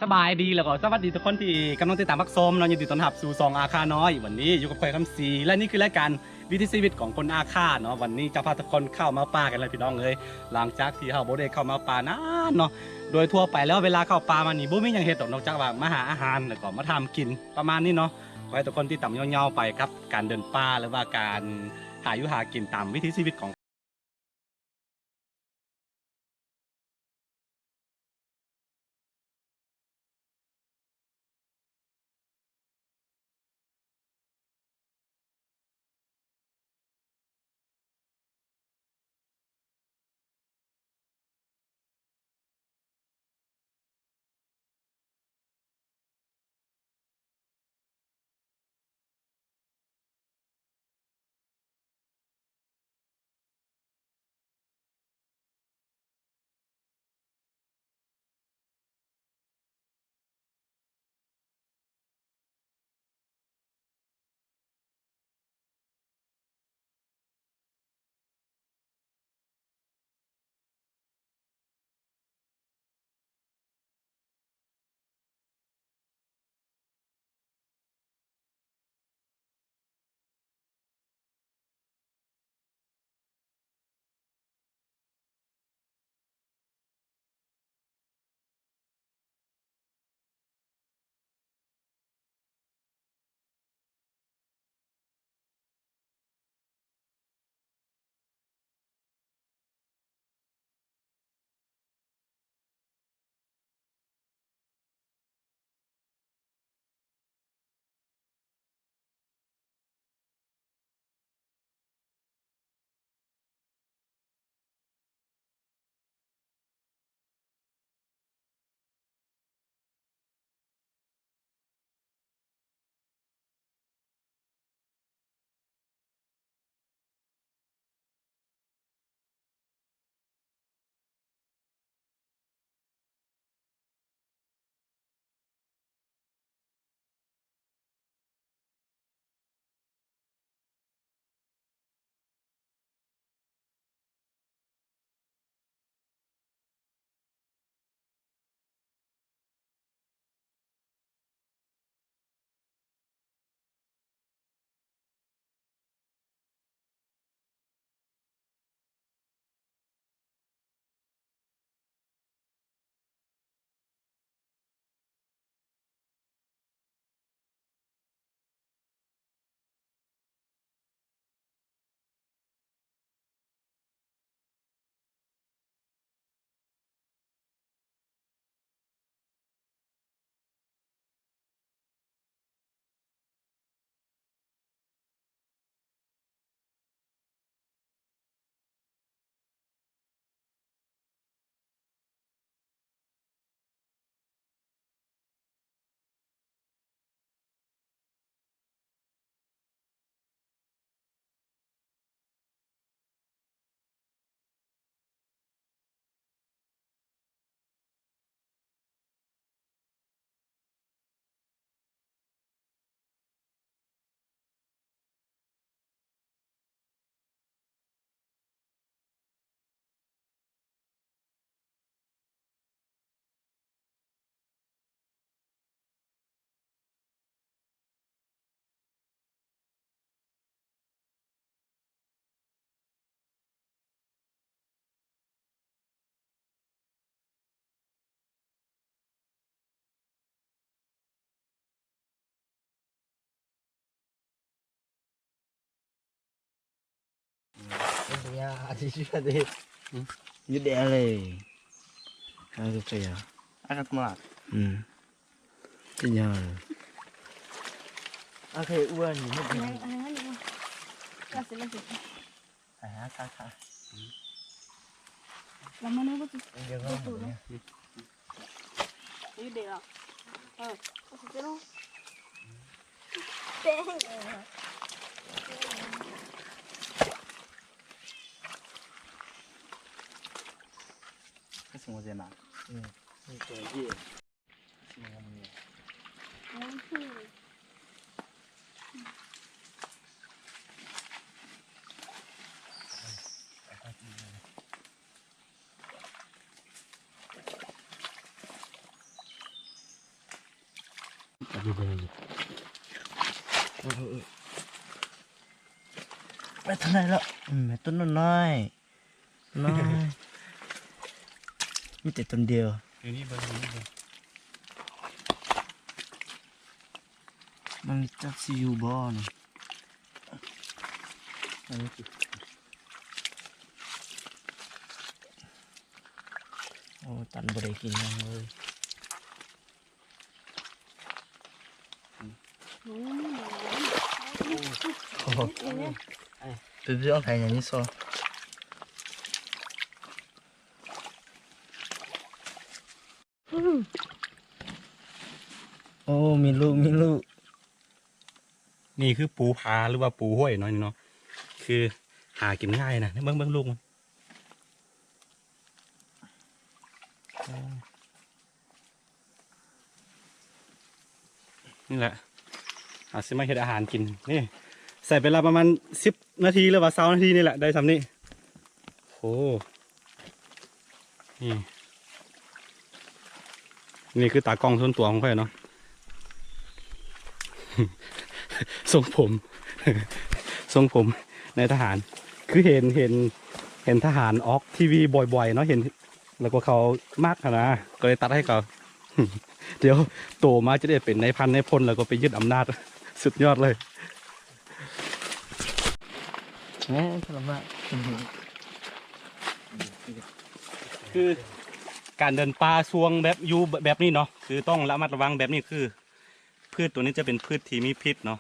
ສະບາຍດີ ແລ້ວກໍສະຫວັດດີທຸກຄົນທີ່ກຳລັງຕິດຕາມຮັບຊົມເນາະ, ຍິນດີຕ້ອນຮັບສູ່ຊ່ອງອາຄານ້ອຍ. ວັນນີ້ຢູ່ກັບຂ້ອຍຄຳສີ ແລະ ນີ້ຄືລາຍການວິຖີຊີວິດຂອງຄົນອາຄາເນາະ. ວັນນີ້ຈະພາທຸກຄົນເຂົ້າມາປ່າກັນແລ້ວພີ່ນ້ອງເອີຍ, ຫຼັງຈາກທີ່ເຮົາບໍ່ໄດ້ເຂົ້າມາປ່ານານເນາະ. ໂດຍທົ່ວໄປແລ້ວເວລາເຂົ້າປ່າມານີ້ບໍ່ມີຫຍັງເຮັດດອກ ນອກຈາກວ່າມາຫາອາຫານ ແລ້ວກໍມາທຳກິນປະມານນີ້ເນາະ. ຂໍໃຫ້ທຸກຄົນຕິດຕາມຍາວໆໄປກັບການເດີນປ່າ ຫຼືວ່າການຫາຢູ່ຫາກິນຕາມວິຖີຊີວິດຂອງ Ya, así sí, fíjate. Yo de ale. Algo que ya. Hagas más. Mm. Señor. Hace uan. Ay, ay, ay, no. Casi lo sé. Ajá, acá, acá. La mano, pues, yo no, no, no. Ayudé, va. A ver, cosita, ¿no? Eso no se llama. Mm. Ê, ເອີ ເອີ ໄປທາງໃດແລ້ວ? ອືມ ແມ່ຕົ້ນນ້ອຍໆ ນ້ອຍ ມີແຕ່ຕົ້ນດຽວ. ຢູ່ນີ້ເບິ່ງ ຢູ່ນີ້ເບິ່ງ ມັນຈັກຊິຢູ່ບໍ່ນີ້? ໂອ້ ຕັນບໍ່ໄດ້ກິນຫຍັງເລີຍ. ອືມ ໂອ້ໂຫ ເປັນເລື່ອງໄທຫຍັງນີ້ຊໍ. ໂອ້ ມີລູກ ມີລູກ. ນີ້ຄືປູຜາ ຫຼືວ່າປູຫ້ວຍເນາະ ນີ້ເນາະ ຄືຫາກິນງ່າຍນະ. ເບິ່ງ ເບິ່ງລູກມັນ. ນີ້ແຫຼະ ເຮົາຊິມາເຮັດອາຫານກິນ. ນີ້ ໃຊ້ເວລາປະມານສິບນາທີ ຫຼືວ່າຊາວນາທີນີ້ແຫຼະ ໄດ້ຊ່ຳນີ້. ໂອ້ ນີ້ ນີ້ຄືຕາກ້ອງສ່ວນຕົວຂອງຂ້ອຍເນາະ. ຊົງຜົມ ຊົງຜົມນາຍທະຫານ ຄືເຫັນ ເຫັນ ເຫັນທະຫານອອກທີວີບ່ອຍໆເນາະ ເຫັນ ແລ້ວກໍເຂົາມັກຫັ້ນນະ ກໍເລີຍຕັດໃຫ້ເຂົາ. ດຽວໂຕມາຈະໄດ້ເປັນນາຍພັນນາຍພົນ ແລ້ວກໍໄປຍຶດອຳນາດ ສຸດຍອດເລີຍ. ແມ່ນ ທະລະມານ. ຄືການເດີນປ່າຊ່ວງແບບ ຢູ່ແບບນີ້ເນາະ ຄືຕ້ອງລະມັດລະວັງແບບນີ້ ຄືພືດຕົວນີ້ຈະເປັນພືດທີ່ມີພິດເນາະ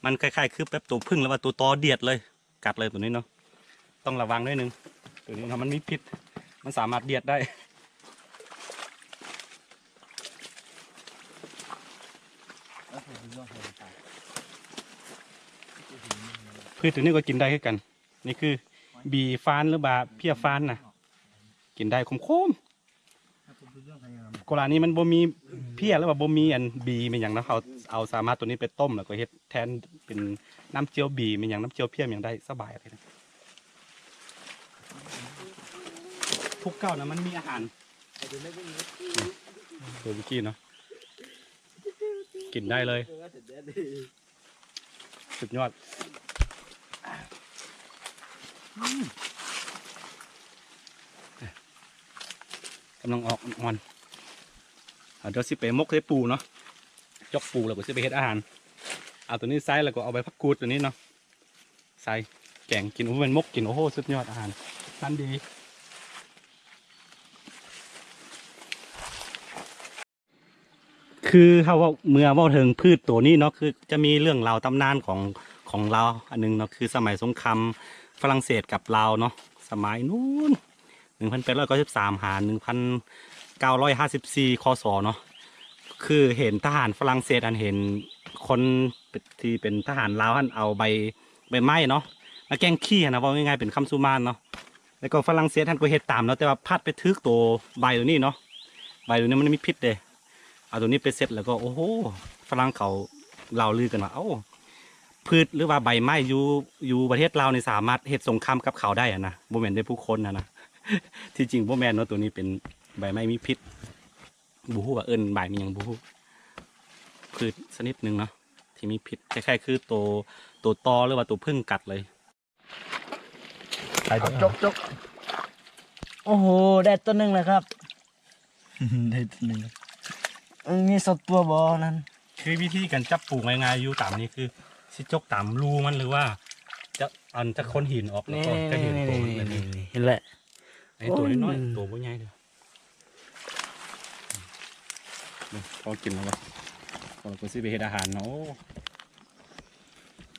ມັນຄ້າຍໆຄືແບບຕົວຜຶ້ງ ຫຼືວ່າຕົວຕໍດຽດເລີຍ ກັດເລີຍຕົວນີ້ເນາະ ຕ້ອງລະວັງໜ້ອຍໜຶ່ງ. ຕົວນີ້ເນາະ ມັນມີພິດ ມັນສາມາດດຽດໄດ້. ພືດຕົວນີ້ກໍກິນໄດ້ຄືກັນ. ນີ້ຄືບີຟານ ຫຼືວ່າເພຍຟານນະ ກິນໄດ້ຂົມໆ. ກໍລະນີ້ມັນບໍ່ມີເພຍ ຫຼືວ່າບໍ່ມີອັນບີແມ່ນຫຍັງເນາະ ເຮົາເອົາສາມາດຕົວນີ້ໄປຕົ້ມ ແລ້ວກໍເຮັດແທນເປັນນ້ຳຈຽວບີແມ່ນຫຍັງ ນ້ຳຈຽວເພຍແມ່ນຫຍັງໄດ້ສະບາຍເລີຍ. ພູເກົ້ານະມັນມີອາຫານ ຕົວເມື່ອກີ້ເນາະ ກິນໄດ້ເລີຍ. ສຸດຍອດ. ອືມ ກຳລັງອອກອ່ອນ. ເອົາ ດຽວຊິໄປໝົກໃສ່ປູເນາະ ຈົກປູແລ້ວກໍຊິໄປເຮັດອາຫານ. ເອົາຕົວນີ້ໃສ່ ແລ້ວກໍເອົາໃບຜັກກູດຕົວນີ້ເນາະ ໃສ່ແກງກິນ. ໂອ້ ແມ່ນໝົກກິນ. ໂອ້ໂຫ ສຸດຍອດ ອາຫານຊັ້ນດີ. ຄືເຮົາເວົ້າ ເມື່ອເວົ້າເຖິງພືດໂຕນີ້ເນາະ ຄືຈະມີເລື່ອງລາວຕຳນານຂອງ ຂອງລາວອັນໜຶ່ງເນາະ ຄືສະໄໝສົງຄາມຝຣັ່ງເສດກັບລາວເນາະ ສະໄໝນູ້ນ ໜຶ່ງພັນແປດຮ້ອຍເກົ້າສິບສາມ ຫາ ໜຶ່ງພັນເກົ້າຮ້ອຍຫ້າສິບສີ່ ຄ.ສ. ເນາະ ຄືເຫັນທະຫານຝຣັ່ງເສດຫັ້ນ ເຫັນຄົນທີ່ເປັນທະຫານລາວຫັ້ນເອົາໃບ ໃບໄມ້ເນາະ ມາແກງຂີ້ຫັ້ນນະ ເວົ້າງ່າຍໆເປັນຄຳສຸມານເນາະ. ແລ້ວກໍຝຣັ່ງເສດຫັ້ນກໍເຮັດຕາມເນາະ ແຕ່ວ່າພັດໄປຖືກໂຕໃບໂຕນີ້ເນາະ ໃບໂຕນີ້ມັນມີພິດເດ້. ເອົາໂຕນີ້ໄປເຊັດ ແລ້ວກໍ ໂອ້ໂຫ ຝຣັ່ງເຂົາເລົ່າລືກັນວ່າ ເອົ້າ ພືດ ຫຼືວ່າໃບໄມ້ຢູ່ ຢູ່ປະເທດລາວນີ້ສາມາດເຮັດສົງຄາມກັບເຂົາໄດ້ຫັ້ນນະ ບໍ່ແມ່ນແຕ່ຜູ້ຄົນຫັ້ນນະ. ທີ່ຈິງບໍ່ແມ່ນເນາະ ໂຕນີ້ເປັນໃບໄມ້ມີພິດ ບໍ່ຮູ້ວ່າເອີ້ນໃບມີຫຍັງບໍ່ຮູ້ ພືດຊະນິດໜຶ່ງເນາະ ທີ່ມີພິດ ຄ້າຍໆຄືໂຕ ໂຕຕໍ ຫຼືວ່າໂຕຜຶ້ງກັດເລີຍ. ເອົາ ຈົກໆ. ໂອ້ໂຫ ໄດ້ຕົວໜຶ່ງແລ້ວຄັບ ໄດ້ຕົວໜຶ່ງ. ເອີ ມີສອງຕົວບໍ່ນັ້ນ? ຄືວິທີການຈັບປູງ່າຍໆຢູ່ຕາມນີ້ ຄືຊິຈົກຕາມຮູມັນ ຫຼືວ່າ ຈະ ອັນຈະຄົ້ນຫີນອອກ ແລ້ວກໍຈະເຫັນໂຕມັນແບບນີ້ ນີ້ ນີ້ ນີ້ ເຫັນແຫຼະ. ອັນນີ້ໂຕນ້ອຍໆ ໂອ້ຍ ໂຕບໍ່ໃຫຍ່ເດີ້. ນີ້ ພໍກິນແລ້ວບໍ່? ເຮົາກໍຊິໄປເຮັດອາຫານເນາະ. ໂອ້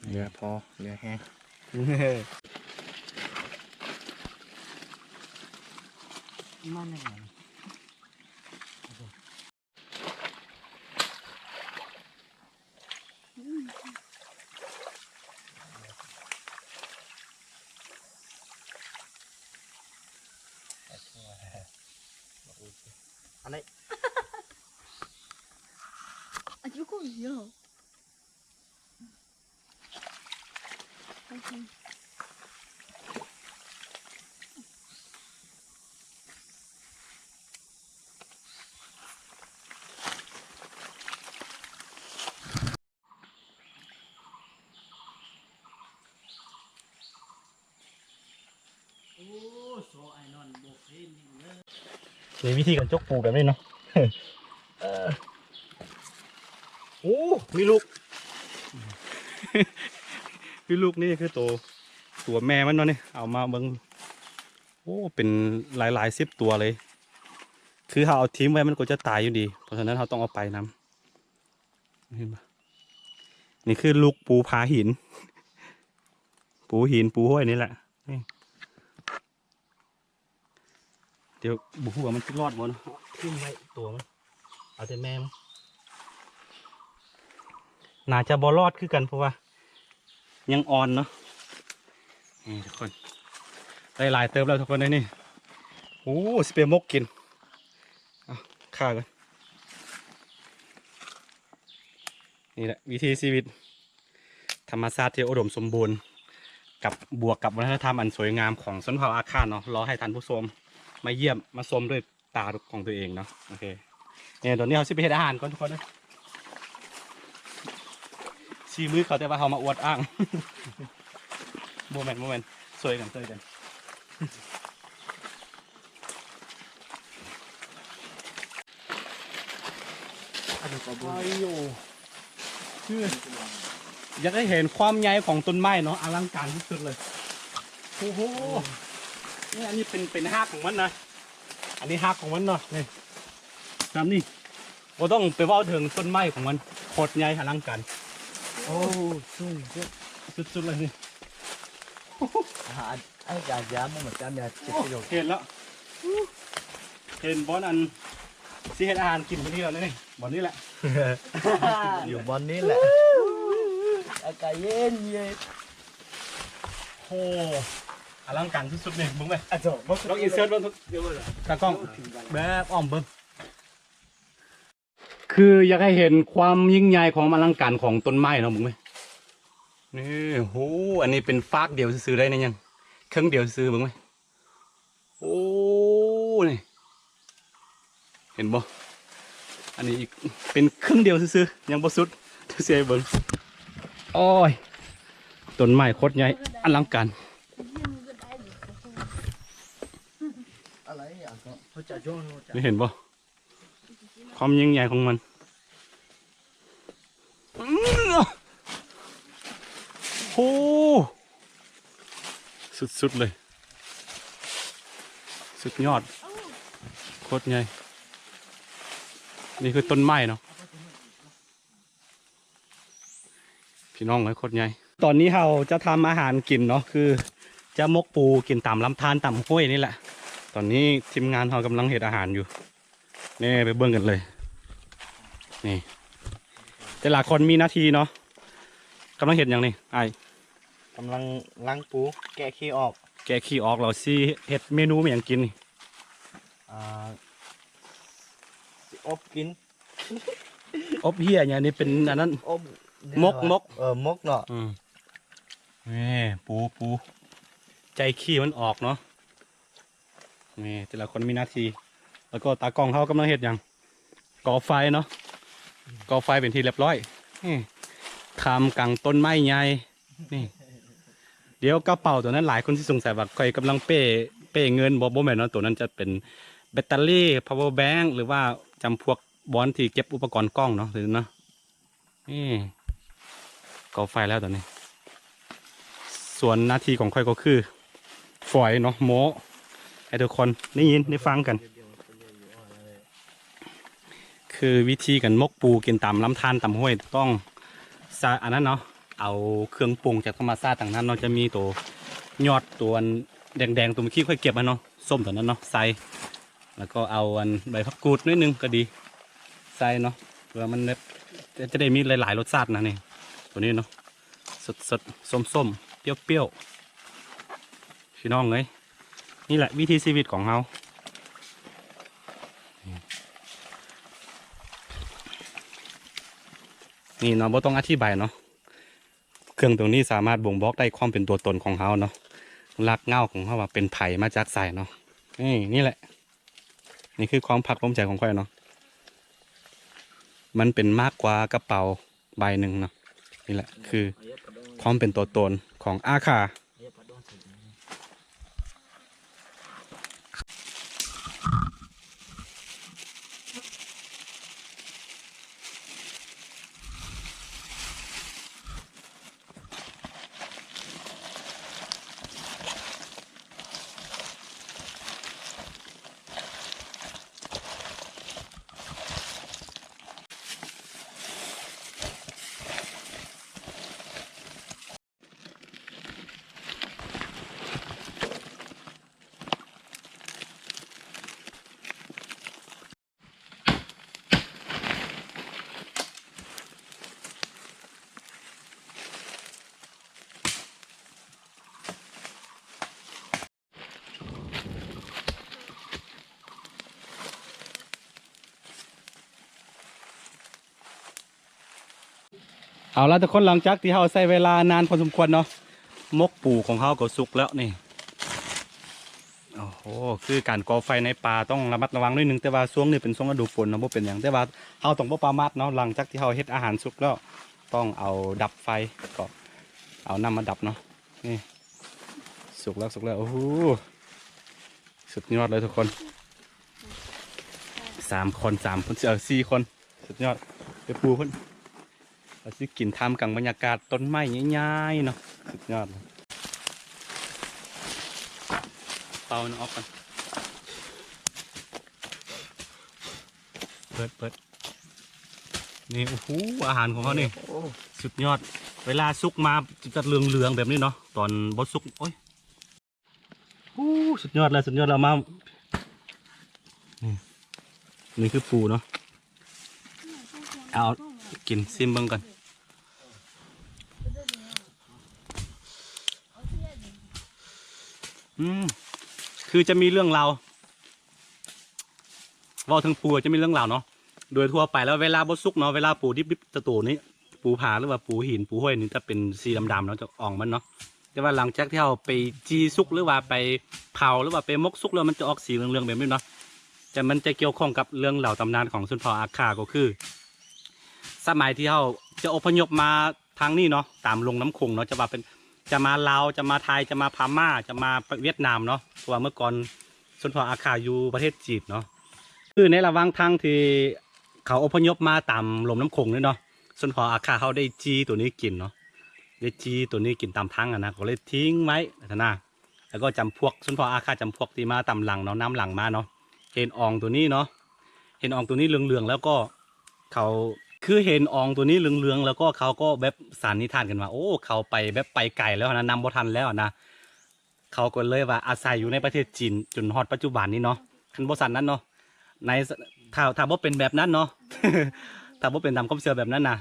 ເຫຼືອພໍເຫຼືອແຮງ ມາແນວໃດ? ອັນນີ້ あ、横見よう。 ໂອ້ ໂຊອ້າຍນອນບໍ່ເຫັນເລີຍ. ນີ້ວິທີການຈົກປູແບບນີ້ເນາະ. ເອີ ໂອ້ ມີລູກ ມີລູກ. ນີ້ຄືໂຕ ຕົວແມ່ມັນເນາະນີ້ ເອົາມາເບິ່ງ. ໂອ້ ເປັນຫຼາຍໆສິບຕົວເລີຍ. ຄືເຮົາເອົາຖິ້ມໄວ້ມັນກໍຈະຕາຍຢູ່ດີ ເພາະສະນັ້ນເຮົາຕ້ອງເອົາໄປນຳ. ເຫັນບໍ່? ນີ້ຄືລູກປູຜາຫີນ ປູຫີນ ປູຫ້ວຍນີ້ແຫຼະ. ນີ້ ດຽວບໍ່ຮູ້ວ່າມັນຊິລອດບໍ່ເນາະ ຖິ້ມໄວ້ຕົວມັນ ເອົາແຕ່ແມ່ມັນ. ໜ້າຈະບໍ່ລອດຄືກັນ ເພາະວ່າຍັງອ່ອນເນາະ. ນີ້ທຸກຄົນ ໄດ້ຫຼາຍເຕີບແລ້ວທຸກຄົນເອີຍນີ້. ໂອ້ ຊິໄປໝົກກິນ. ເອົາຂ້າກ່ອນ. ນີ້ແຫຼະວິຖີຊີວິດທຳມະຊາດທີ່ອຸດົມສົມບູນ ກັບບວກກັບວັດທະນະທຳອັນສວຍງາມຂອງຊົນເຜົ່າອາຂ່າເນາະ. ລໍໃຫ້ທ່ານຜູ້ຊົມມາຢ້ຽມມາຊົມດ້ວຍຕາຂອງຕົວເອງເນາະ. ໂອເຄ ນີ້ຕອນນີ້ເຮົາຊິໄປເຮັດອາຫານກ່ອນທຸກຄົນເດີ. ຊີ້ມືເຂົາ ແຕ່ວ່າເຮົາມາອວດອ້າງ. ບໍ່ແມ່ນ ບໍ່ແມ່ນ ຊ່ວຍກັນ ຊ່ວຍກັນ. ໂອ້ ຄືຢາກໃຫ້ເຫັນຄວາມໃຫຍ່ຂອງຕົ້ນໄມ້ເນາະ ອະລັງການທີ່ສຸດເລີຍ. ໂອ້ໂຫ ນີ້ ອັນນີ້ເປັນ ເປັນຮາກຂອງມັນນະ ອັນນີ້ຮາກຂອງມັນເນາະ ນີ້ ສ່ຳນີ້ ບໍ່ຕ້ອງໄປເວົ້າເຖິງຕົ້ນໄມ້ຂອງມັນ ໂຄດໃຫຍ່ອະລັງການ. ໂອ້ ສູງສຸດ ສຸດໆເລີຍນີ້. ອາຫານ ອາຈານຢາມ ມັນຈຳຍາ ເຈັດກິໂລ. ເຫັນແລ້ວ ເຫັນບ່ອນອັນຊິເຮັດອາຫານກິນມື້ນີ້ແລ້ວນີ້ ບ່ອນນີ້ແຫຼະ ຢູ່ບ່ອນນີ້ແຫຼະ ອາກາດເຢັນໆ. ໂອ້ ອະລັງການສຸດໆນີ້ ເບິ່ງເວີຍ. ອາໂຈ ລອງອິນເສີດເບິ່ງ ຕາກ້ອງ ແບບອ້ອມເບິ່ງ. ຄືຢາກໃຫ້ເຫັນຄວາມຍິ່ງໃຫຍ່ ຄວາມອະລັງການຂອງຕົ້ນໄມ້ເນາະ ເບິ່ງເວີຍ. ນີ້ ໂຫ ອັນນີ້ເປັນຟາກດຽວຊື່ໆໄດ໋ ນີ້ຍັງເຄິ່ງດຽວຊື່ໆ ເບິ່ງເວີຍ. ໂອ້ ນີ້ ເຫັນບໍ່? ອັນນີ້ອີກເປັນເຄິ່ງດຽວຊື່ໆ ຍັງບໍ່ສຸດ ດຽວຊິໃຫ້ເບິ່ງ. ໂອ້ຍ ຕົ້ນໄມ້ໂຄດໃຫຍ່ ອະລັງການ ນີ້ເຫັນບໍ່? ຄວາມຍິ່ງໃຫຍ່ຂອງມັນ ໂອ້ ສຸດໆເລີຍ ສຸດຍອດ ໂຄດໃຫຍ່. ນີ້ຄືຕົ້ນໄມ້ເນາະ ພີ່ນ້ອງເອີຍ ໂຄດໃຫຍ່. ຕອນນີ້ເຮົາຈະທຳອາຫານກິນເນາະ ຄືຈະໝົກປູກິນຕາມລຳທານ ຕາມຫ້ວຍນີ້ແຫຼະ. ຕອນນີ້ທີມງານເຮົາກຳລັງເຮັດອາຫານຢູ່ ນີ້ ໄປເບິ່ງກັນເລີຍ. ນີ້ ແຕ່ລະຄົນມີໜ້າທີ່ເນາະ. ກຳລັງເຮັດຫຍັງນີ້ອ້າຍ? ກຳລັງລ້າງປູ ແກະຂີ້ອອກ ແກະຂີ້ອອກ ແລ້ວຊິເຮັດເມນູຫຍັງກິນນີ້? ອ່າ ຊິອົບກິນ ອົບເຫ້ຍຫຍັງນີ້ ເປັນອັນນັ້ນ ອົບ ມົກ ມົກ ເອີ ມົກເນາະ. ອືມ ນີ້ ປູ ປູ ໃຈຂີ້ມັນອອກເນາະ. ນີ້ ແຕ່ລະຄົນມີໜ້າທີ່ ແລ້ວກໍຕາກ້ອງເຮົາກຳລັງເຮັດຫຍັງ? ກໍ່ໄຟເນາະ ກໍ່ໄຟເປັນທີ່ລຽບຮ້ອຍ. ນີ້ ທ່າມກາງຕົ້ນໄມ້ໃຫຍ່ ນີ້ ດຽວກະເປົາໂຕນັ້ນ ຫຼາຍຄົນຊິສົງໄສວ່າຂ້ອຍກຳລັງເປ້ ເປ້ເງິນບໍ່? ບໍ່ແມ່ນເນາະ ໂຕນັ້ນຈະເປັນແບັດເຕີຣີ ພາວເວີແບັງ ຫຼືວ່າຈຳພວກບ່ອນທີ່ເກັບອຸປະກອນກ້ອງເນາະ ເນາະ. ນີ້ ກໍ່ໄຟແລ້ວຕອນນີ້ ສ່ວນໜ້າທີ່ຂອງຂ້ອຍກໍຄືຝອຍເນາະ ໂມ້ ໃຫ້ທຸກຄົນໄດ້ຍິນໄດ້ຟັງກັນ. ຄືວິທີການໝົກປູກິນຕາມລຳທານຕາມຫ້ວຍ ຕ້ອງໃຊ້ອັນນັ້ນເນາະ ເອົາເຄື່ອງປຸງຈາກທຳມະຊາດທັງນັ້ນເນາະ ຈະມີໂຕຍອດ ໂຕອັນແດງໆ ໂຕມື້ກີ້ຂ້ອຍເກັບຫັ້ນເນາະ ສົ້ມໂຕນັ້ນເນາະ ໃສ່ ແລ້ວກໍເອົາອັນໃບຜັກກູດໜ້ອຍໜຶ່ງກໍດີ ໃສ່ເນາະ ເພື່ອມັນແບບ ຈະ ຈະໄດ້ມີຫຼາຍໆລົດຊາດນະນີ້ ໂຕນີ້ເນາະ ສົດໆ ສົ້ມໆ ປ່ຽວໆ ພີ່ນ້ອງເອີຍ ນີ້ແຫຼະວິຖີຊີວິດຂອງເຮົາ ນີ້ເນາະ ບໍ່ຕ້ອງອະທິບາຍເນາະ ເຄື່ອງຕົວນີ້ສາມາດບົ່ງບອກໄດ້ຄວາມເປັນຕົວຕົນຂອງເຮົາເນາະ ລາກເຫງົ້າຂອງເຮົາວ່າເປັນໃຜ ມາຈາກໃສເນາະ ນີ້ ນີ້ແຫຼະ ນີ້ຄືຄວາມພາກພູມໃຈຂອງຂ້ອຍເນາະ ມັນເປັນມາກກວ່າກະເປົາໃບໜຶ່ງເນາະ ນີ້ແຫຼະຄືຄວາມເປັນຕົວຕົນຂອງອາຄາ. ເອົາລະທຸກຄົນ ຫຼັງຈາກທີ່ເຮົາໃຊ້ເວລານານພໍສົມຄວນເນາະ ໝົກປູຂອງເຮົາກໍສຸກແລ້ວນີ້. ໂອ້ໂຫ ຄືການກໍ່ໄຟໃນປ່າຕ້ອງລະມັດລະວັງໜ້ອຍໜຶ່ງ ແຕ່ວ່າຊ່ວງນີ້ເປັນຊ່ວງລະດູຝົນເນາະ ບໍ່ເປັນຫຍັງ ແຕ່ວ່າເຮົາຕ້ອງບໍ່ປະໝາດເນາະ. ຫຼັງຈາກທີ່ເຮົາເຮັດອາຫານສຸກແລ້ວ ຕ້ອງເອົາດັບໄຟ ກໍເອົານ້ຳມາດັບເນາະ. ນີ້ ສຸກແລ້ວ ສຸກແລ້ວ ໂອ້ໂຫ ສຸດຍອດເລີຍທຸກຄົນ ສາມຄົນ ສາມຄົນ ເອີ ສີ່ຄົນ ສຸດຍອດ ໄປປູພຸ້ນ ວ່າຊິກິນທ່າມກາງບັນຍາກາດຕົ້ນໄມ້ໃຫຍ່ໆເນາະ ສຸດຍອດເລີຍ. ເປົ່າມັນອອກກ່ອນ ເປີດ ເປີດ ນີ້ ໂອ້ໂຫ ອາຫານຂອງເຮົານີ້ ໂອ້ ສຸດຍອດ ເວລາສຸກມາຈະເຫຼືອງໆແບບນີ້ເນາະ ຕອນບໍ່ສຸກ ໂອ້ຍ ໂອ້ ສຸດຍອດແລ້ວ ສຸດຍອດແລ້ວ ມາ ນີ້ ນີ້ຄືປູເນາະ ເອົາ ກິນ ຊີມເບິ່ງກ່ອນ ອືມ ຄືຈະມີເລື່ອງລາວ ເວົ້າເຖິງປູຈະມີເລື່ອງລາວເນາະ ໂດຍທົ່ວໄປແລ້ວເວລາບໍ່ສຸກເນາະ ເວລາປູດິບໆ ຕະໂຕນີ້ ປູຜາ ຫຼືວ່າປູຫີນ ປູຫ້ວຍນີ້ຈະເປັນສີດຳໆເນາະ ຈະອ່ອງມັນເນາະ ແຕ່ວ່າຫຼັງຈາກທີ່ເຮົາໄປຈີ່ສຸກ ຫຼືວ່າໄປເຜົາ ຫຼືວ່າໄປໝົກສຸກແລ້ວ ມັນຈະອອກສີເຫຼືອງໆແບບນີ້ເນາະ. ຈະ ມັນຈະກ່ຽວຂ້ອງກັບເລື່ອງລາວຕຳນານຂອງຊົນເຜົ່າອາຂ່າ ກໍຄື ສະໄໝທີ່ເຮົາຈະອົບພະຍົບມາທາງນີ້ເນາະ ຕາມລົງນ້ຳໂຂງເນາະ ຈະວ່າເປັນ ຈະມາລາວ ຈະມາໄທ ຈະມາພະມ້າ ຈະມາຫວຽດນາມເນາະ ເພາະວ່າເມື່ອກ່ອນຊົນເຜົ່າອາຂ່າຢູ່ປະເທດຈີນເນາະ ຄືໃນລະຫວ່າງທາງທີ່ເຂົາອົບພະຍົບມາຕາມລົງນ້ຳໂຂງນີ້ເນາະ ຊົນເຜົ່າອາຂ່າເຮົາໄດ້ຈີ່ໂຕນີ້ກິນເນາະ ໄດ້ຈີ່ໂຕນີ້ກິນຕາມທາງຫັ້ນນະ ກໍເລີຍຖິ້ງໄວ້ຫັ້ນນະ ແລ້ວກໍຈຳພວກ ຊົນເຜົ່າອາຂ່າຈຳພວກທີ່ມາຕາມຫຼັງເນາະ ນຳຫຼັງມາເນາະ ເຫັນອອງໂຕນີ້ເນາະ ເຫັນອອງໂຕນີ້ເຫຼືອງໆ ແລ້ວກໍເຂົາ ຄືເຫັນອອງໂຕນີ້ເຫຼືອງໆ ແລ້ວກໍເຂົາກໍແບບສັນນິຖານກັນວ່າ ໂອ້ ເຂົາໄປແບບໄປໄກແລ້ວຫັ້ນນະ ນຳບໍ່ທັນແລ້ວຫັ້ນນະ ເຂົາກໍເລີຍວ່າອາໄສຢູ່ໃນປະເທດຈີນຈົນຮອດປັດຈຸບັນນີ້ເນາະ ຄັນບໍ່ຊັ້ນນັ້ນເນາະ ໃນ ຖ້າ ຖ້າບໍ່ເປັນແບບນັ້ນເນາະ ຖ້າບໍ່ເປັນຕາມຄວາມເຊື່ອແບບນັ້ນນະ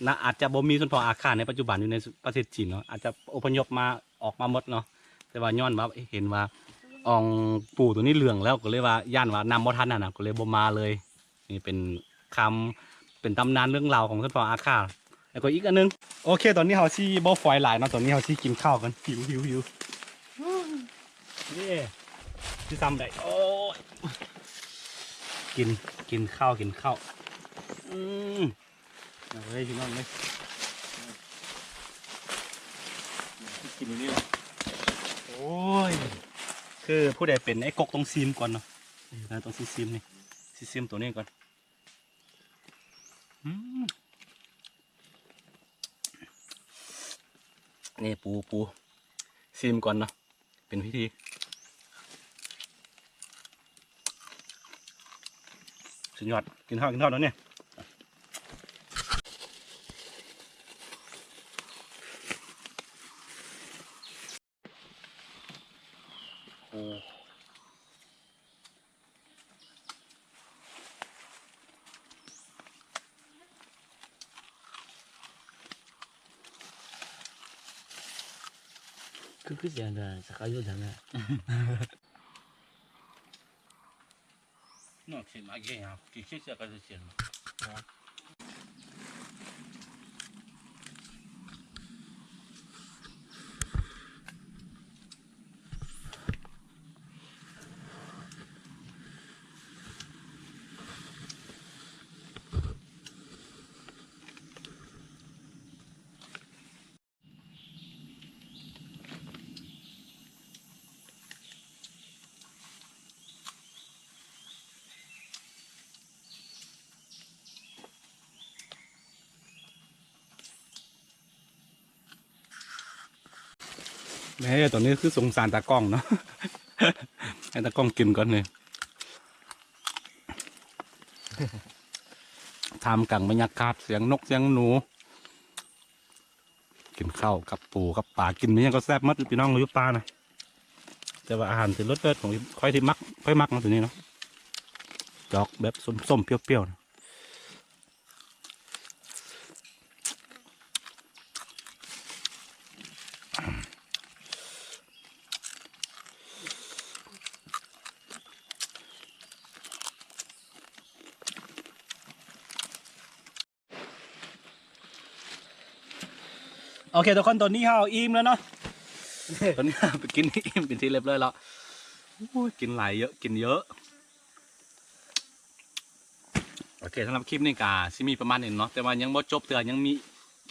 ນະ ອາດຈະບໍ່ມີຊົນເຜົ່າອາຂ່າໃນປັດຈຸບັນຢູ່ໃນປະເທດຈີນເນາະ ອາດຈະອົບພະຍົບມາ ອອກມາໝົດເນາະ ແຕ່ວ່າຍ້ອນວ່າເຫັນວ່າອ່ອງປູໂຕນີ້ເຫຼືອງແລ້ວ ກໍເລີຍວ່າຢ້ານວ່ານຳບໍ່ທັນຫັ້ນນະ ກໍເລີຍບໍ່ມາເລີຍ. ນີ້ເປັນຄຳ ເປັນຕຳນານເລື່ອງລາວຂອງຊົນເຜົ່າອາຂ່າ ແລ້ວກໍອີກອັນໜຶ່ງ ໂອເຄ ຕອນນີ້ເຮົາຊິບໍ່ຟອຍຫຼາຍເນາະ ຕອນນີ້ເຮົາຊິກິນເຂົ້າກັນ ຫິວ ຫິວ ຫິວ ເຢ້ ຊິຊ້ຳໄດ້ ໂອ້ຍ ກິນ ກິນເຂົ້າ ກິນເຂົ້າ ອືມ ມາເລີຍພີ່ນ້ອງເອີຍ ກິນຢູ່ນີ້ແຫຼະ ໂອ້ຍ ຄືຜູ້ໃດເປັນໄອ້ກົກຕ້ອງຊີມກ່ອນເນາະ ເອີ ຕ້ອງຊີມ ຊີມນີ້ ຊີມໂຕນີ້ກ່ອນ ອືມ ນີ້ປູ ປູ ໂ ຊີມກ່ອນເນາະ ເປັນພິທີ ສຸດຍອດ ກິນເຂົ້າ ກິນເຂົ້າແລ້ວນີ້. ໂອ້ คือ คือเสียงเด้อ สักอายุเท่านั้น No, se imagina, chi che sia cosa sia.ແມ່ ຕອນນີ້ຄືສົງສານຕາກ້ອງເນາະ ໃຫ້ຕາກ້ອງກິນກ່ອນນີ້ ທ່າມກາງບັນຍາກາດ ສຽງນົກສຽງໜູ ກິນເຂົ້າກັບປູກັບປາ ກິນອີ່ຫຍັງກໍແຊບໝົດ ພີ່ນ້ອງ ຢູ່ປ່ານະ ແຕ່ວ່າອາຫານທີ່ເລີດໆ ຂອງຂ້ອຍທີ່ມັກ ຂ້ອຍມັກເນາະ ຕົວນີ້ເນາະ ຈອກແບບສົ້ມໆ ປ່ຽວໆ ໂອເຄທຸກຄົນ ຕອນນີ້ເຮົາອີ່ມແລ້ວເນາະ ຕອນນີ້ເຮົາໄປກິນອີ່ມເປັນທີ່ຮຽບຮ້ອຍແລ້ວ ໂອ້ຍ ກິນຫຼາຍເຍາະ ກິນເຍາະ. ໂອເຄ ສຳລັບຄລິບນີ້ກະຊິມີປະມານນີ້ເນາະ ແຕ່ວ່າຍັງບໍ່ຈົບເທື່ອ ຍັງມີ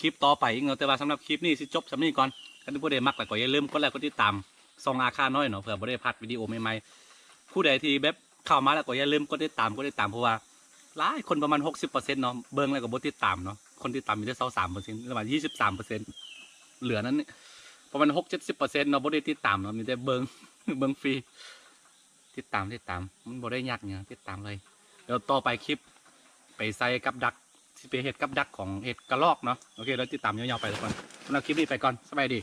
ຄລິບຕໍ່ໄປອີກເນາະ ແຕ່ວ່າສຳລັບຄລິບນີ້ຊິຈົບສ່ຳນີ້ກ່ອນ ຄັນຜູ້ໃດມັກແລ້ວກໍຢ່າລືມກົດໄລກົດຕິດຕາມຊ່ອງອາຄານ້ອຍເນາະ ເພື່ອບໍ່ໄດ້ພາດວິດີໂອໃໝ່ໆ ຜູ້ໃດທີ່ແບບເຂົ້າມາແລ້ວກໍຢ່າລືມກົດຕິດຕາມ ກົດຕິດຕາມ ເພາະວ່າຫຼາຍຄົນປະມານຫົກສິບເປີເຊັນເນາະ ເບິ່ງແລ້ວກໍບໍ່ຕິດຕາມເນາະ ຄົນຕິດຕາມມີແຕ່ຊາວສາມເປີເຊັນ ຫຼືວ່າຊາວສາມເປີເຊັນ ເຫຼືອນັ້ນປະມານຫົກເຈັດສິບເປີເຊັນເນາະ ບໍ່ໄດ້ຕິດຕາມເນາະ ມີແຕ່ເບິ່ງ ເບິ່ງຟຣີ. ຕິດຕາມ ຕິດຕາມ ມັນບໍ່ໄດ້ຍາກຫຍັງ ຕິດຕາມເລີຍ ດຽວຕໍ່ໄປຄລິບໄປໃສ່ກັບດັກ ຊິໄປເຮັດກັບດັກຂອງເຫັດກະລອກເນາະ ໂອເຄ ດຽວຕິດຕາມຍາວໆໄປທຸກຄົນ ສຳລັບຄລິບນີ້ໄປກ່ອນ ສະບາຍດີ.